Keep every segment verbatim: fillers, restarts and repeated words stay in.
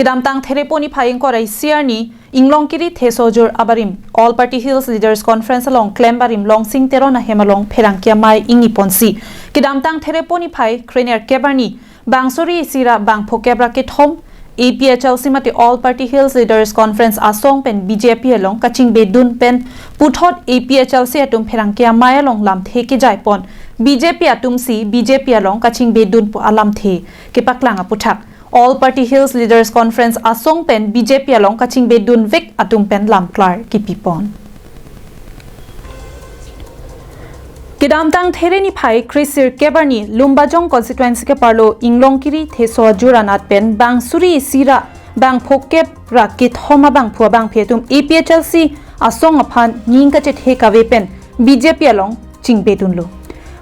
Kedamtang Therepo niphai ingkoi ra isi arni, Inglongkiri Theso Ajur abarim All Party Hills Leaders Conference along klem barim Longsing Teron ahem along pherangke amei ingni ponsi, kedamtang Therepo niphai krenerkep arni, bang suri isi ra bang phokep ra kethom, A P H L C mate All Party Hills Leaders Conference asong pen B J P along kachingbedun pen puthot A P H L C atum pherangke amei along lamthe kejai pon, B J P atumsi B J P along kachingbedun pu alamthe kepaklang aputhak All Party Hills Leaders Conference asong pen B J P along kachingbedun vek atum pen lamklar kipi pon. Kedamtang There niphai kresirkep arni Lumbajong constituency keparlo Inglongkiri Theso Ajur anat pen bang suri isi ra bang phokep ra kethom abangphu abangphi atum A P H L C asong aphan ning kachethe kave pen B J P along chingbedunlo.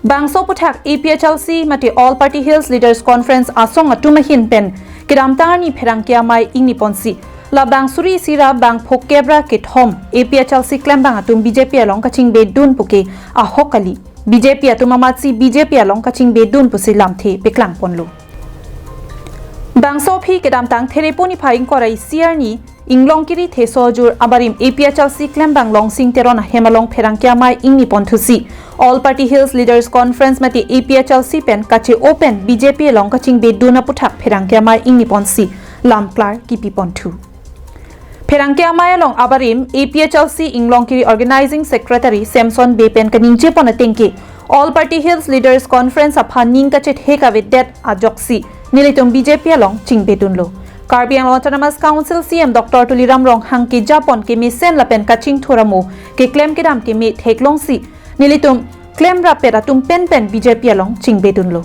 Bangso aputhak A P H L C mate All Party Hills Leaders Conference asong atum ahin pen kedamtang arni pherangke amei ingni ponsi, la bang suri isi ra bang phokep ra kethom A P H L C klembang atum B J P along kachingbedun puke ahok kali. B J P atum amatsi B J P along kachingbedun pusi lamthe paklang ponlo. Bangso aphi kedamtang Therepo niphai ingkoi ra isi arni Inglongkiri Theso Ajur abarim A P H L C klembang Longsing Teron ahem along pherangke amei ingni ponthusi, All Party Hills Leaders Conference mate A P H L C pen kache-o pen B J P along kachingbedun aputhak pherangke amei ingni ponsi lamklar kipi ponthu. Pherangke amei along abarim A P H L C Inglongkiri Organizing Secretary Samson Bey pen kaningje pon atengke, All Party Hills Leaders Conference aphan ning kachethe kavedet ajoksi nelitum B J P along chingbedunlo. Karbi Anglong Autonomous Council C E M Doctor Tuliram Ronghang keja pon kemesen lapen kachingthur amo keklem kedam keme theklongsi nelitum klemrap pet atum penpen B J P along chingbedunlo.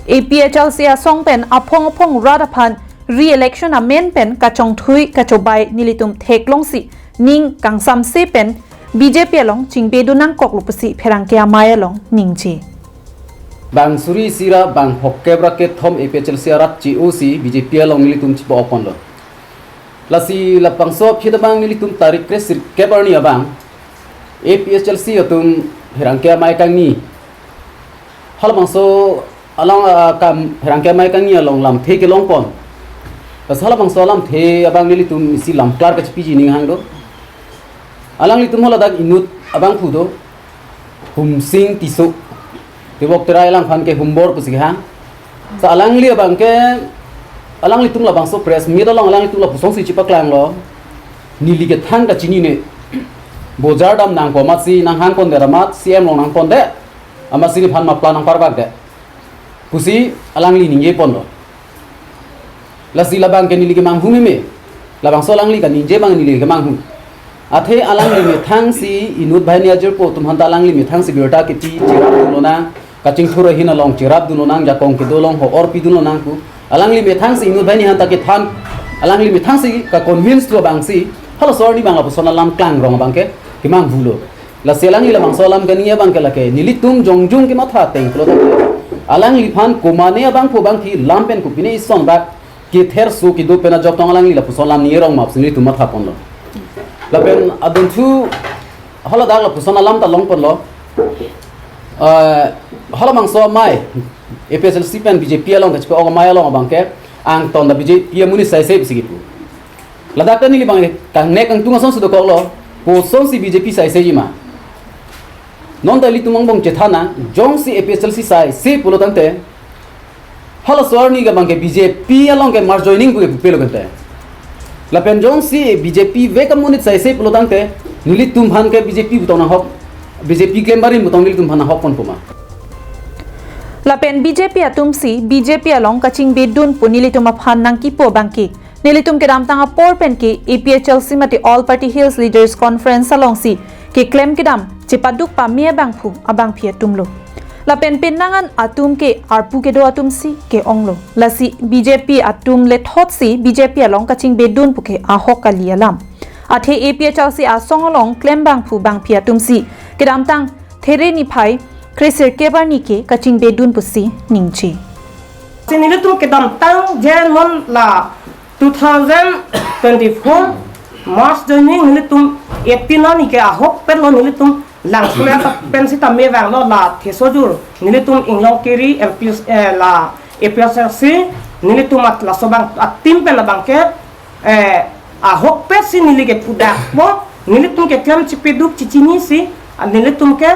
A P H L C asong pen aphong aphong rat aphan re-election amen pen kachongthui kachobai nelitum theklongsi ning kangsamse pen B J P along chingbedun nangkoklo pusi pherangke amei along ningje. Bang suri isi ra bang phokep ra kethom A P H L C arat che-osi B J P along nelitum chipa-ok ponlo. Lasi labangso aphi abang nelitum tarik kresirkep arni abang A P H L C atum pherangke amei kangni, halabangso along, ah, kam pherangke amei kangni along lamthe kelong pon. Lasi halabangso alamthe abang nelitum isi lamklar kachepiji ning hang do. Alanglitum haladak inut abangphu do, Humsing Tisso. Tebok Terai alangphan ke Humbor pusi kehang. Sa alangli abang ke, alanglitum labangso press meet along alanglitum lapusonsi chepaklanglo. Neli kethang kachinine. Bojar dam nangpo amatsi nanghang pondet amat C M along nangpondet. Amatsi neliphan mapla nangparbakdet pusi alangli ningje ponlo. Lasi labang ke neli kemanghumeme. Labangso alangli kaningje abang neli kemanghum. Athe alangli methangsi inut banghini ajirpo atum aphanta alangli methangsi birta kipi cherapdun lonang, kachingthur ahin along cherapdun lonang, jakong kedo along ho-or pidun lonang pu. Alangli methangsi inut banghini aphanta kethan, alangli methangsi ka-convince lo abangsi, halaso arni abang lapuson alam klangrong abang ke kemanghulo. Lasi alangli labangso alam kaningje abang ke lake nelitum jongjung kematha ateng pulo tangte, alangliphan komane abangphu abangphi lam pen kopine isonbak ketherso kedo pen ajok tong alangli lapuson alam ningje rong ma pusi nelitum matha ponlo. Lapen adunthu haladak lapuson alam ta long ponlo. Eh, halabangso amei A P H L C pen B J P along kachepa-ok amei along abang ke angton ta B J P amonit saise pusi kipu. Ladak ta neli abang kangnek kangtung asonsi dokoklo, kosonsi B J P saisejima. Non ta ilitum angbong chethan nang, jongsi A P H L C saise pulo tangte, halaso arni ke abang ke B J P along ke merge joining pu ke pupelo kente. Lapen jongsi B J P vek amonit saise pulo tangte, nelitum aphan ke B J P pu tong nanghok, B J P klem barim pu tong nelitum aphan nanghok pon puma. Lapen B J P atumsi B J P along kachingbedun pu nelitum aphan nangkipu abang ke, nelitum kedamtang apor pen ke A P H L C mate All Party Hills Leaders Conference alongsi keklem kedam chepaduk pame abangphu abangphi atumlo. Lapen penang an atum ke arpu kedo atumsi ke-onglo. Lasi B J P atum lethotsi B J P along kachingbedun pu ke ahok kali alam. Athe A P H L C asong along klem bangphu bangphi atumsi kedamtang There niphai kresirkep arni ke kachingbedun pusi ningje. Si nelitum kedamtang je non la two thousand twenty-four March joining nelitum eighteen arni ke ahok pen lo nelitum Langsun pensi tame vanglo la Theso Ajur nelitum Inglongkiri M P, eh, la A P H L C nelitum at laso abang atim pen abang ke Eh, ahokpet si neli ke pudakpo, nelitum ke klem chipeduk chichinisi, ah, nelitum ke,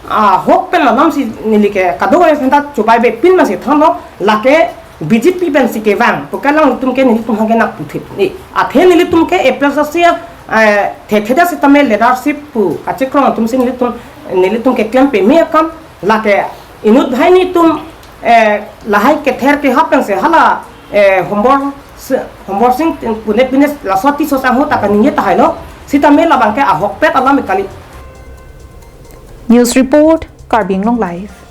ah, ahokpet alam si neli ke kadokave aphanta chobei bepin masi thanlo, lake B J P pensi kevang pu ke alanglitum ke nelitum aphan ke nangputhip ni. Athe nelitum ke A P H L C, eh, thethedet sitame leadership pu kachekroi atum si nelitum, nelitum ke klem peme akam, lake inut banghini atum, eh, lahai kether kehap pensi hala, eh, Hombor, Hombor Sing pune pine laso Tisso sangho ta kaningje tahailo, sitame labang ke ahokpet alam kali. News report, Karbi Anglong Live.